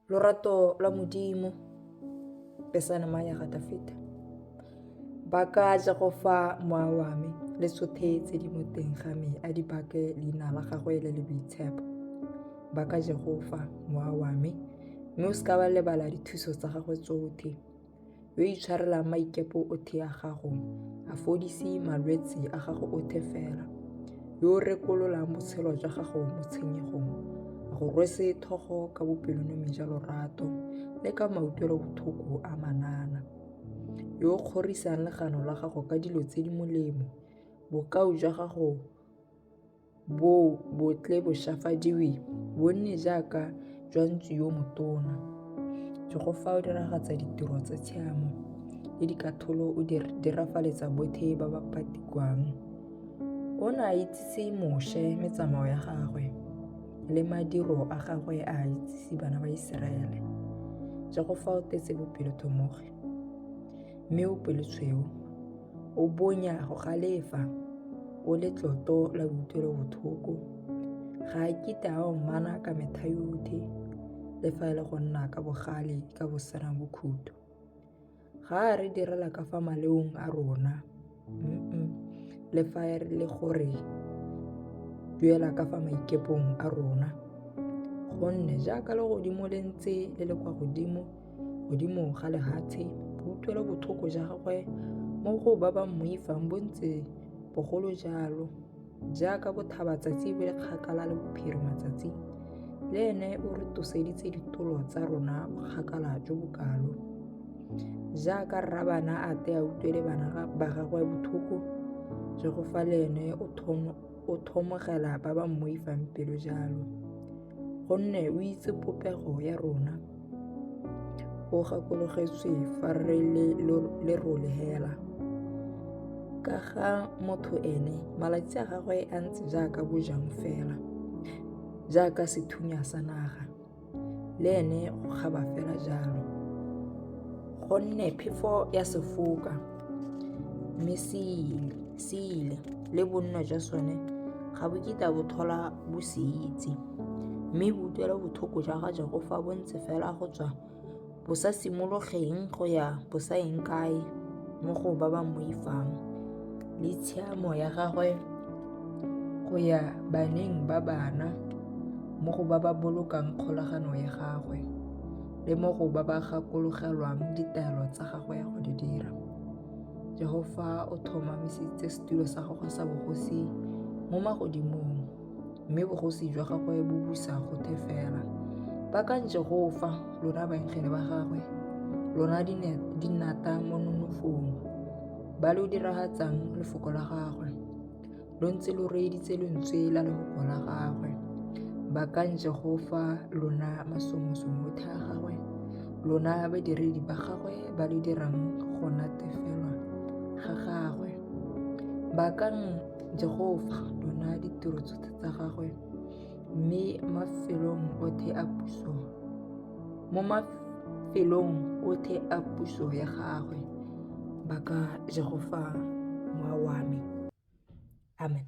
Lorato lwa Modimo, Pesalema ya ga Dafita. Baka Jehofa mowa wa me, le tsothe tse di mo teng ga me a di bake leina la gagwe le le boitshepo. Baka Jehofa mowa wa me, mme o se ka wa lebala dithuso tsa gagwe tsothe. Yo o itshwarelang maikepo otlhe a gago, a fodise malwetse a gago otlhe fela. Yo o rekololang botshelo jwa gago mo tshenyegong, a go rwese thogo ka bopelonomi jwa lorato le ka mautlwelobotlhoko a manana. Yo o kgorisang legano la gago ka dilo tse di molemo, bokau jwa gago bo bo tle bo shafadiwe bo nne jaaka jwa ntsu yo motona. Jehofa o diragatsa ditiro tsa tshiamo le dikatholo o di dirafaletsa botlhe ba ba patikwang. O ne a itsise Moshe metsamao ya gagwe le madiro a gagwe a itsise bana ba Iseraele. Jehofa o tletse bopelotlhomogi mme o pelotshweu. O bonya go galefa, o letlotlo la boutlwelobotlhoko. Ga a kitla a omana ka metlha yotlhe, le fa e le go nna ka bogale ka bosenang bokhutlo. Ga a re direla ka fa maleong a rona, le fa e le gore duela ka fa maikepong a rona. Gonne jaaka legodimo le ntse le le kwa godimo, godimo ga lehatshe, boutlwelobotlhoko jwa gagwe mo go ba ba mmoifang bo ntse bogolo jalo. Jaaka botlhabatsatsi bo le kgakala le bophirimatsatsi, le ene o re toseditse ditolo tsa rona bokgakala jo bo kalo. Jaaka rrabana a tle a utlwele bana ba gagwe botlhoko, Jehofa le ene o thomogela ba ba mmoifang pelo jalo. Gonne o itse popego ya rona, o gakologetswe fa re le lerole hela. Ka ga motho ene, malatsi a gagwe a ntse jaaka bojang fela, jaaka sethunya sa naga, le ene go kgaba fela jalo. Gonne phefo ya sefoka, mme se ile, le bonno jwa sone ga bo kitla bo tlhola bo se itse. Mme boutlwelobotlhoko jwa ga Jehofa bo ntse fela go tswa bo sa simologeng go ya bo sa eng kae mo go ba ba mmoifang, le tshiamo ya gagwe go ya baneng ba bana mo go ba ba bolokang kgolagano ya gagwe le mo go ba ba gakologelwang ditaelo tsa gagwe go di dira. Jehofa o tlhomamisitse setulo sa gagwe sa bogosi mo magodimong, mme bogosi jwa gagwe bo busa gothe fela. Bakang Jehofa, lona baengele ba gagwe, lona dinata mo nonofong, ba lo diragatsang lefoko la gagwe. Lo ntse lo reeditse lentswe la lehoko la gagwe. Bakang Jehofa, lona masomosomo otlhe a gagwe, lona badiredi ba gagwe ba lo dirang go natefelwa ga gagwe. Bakang Jehofa, lona ditiro tsotlhe tsa gagwe, mme mafelong otlhe a puso mo mafelong otlhe a puso ya gagwe. Baka Jehofa, mowa wa me. Amen.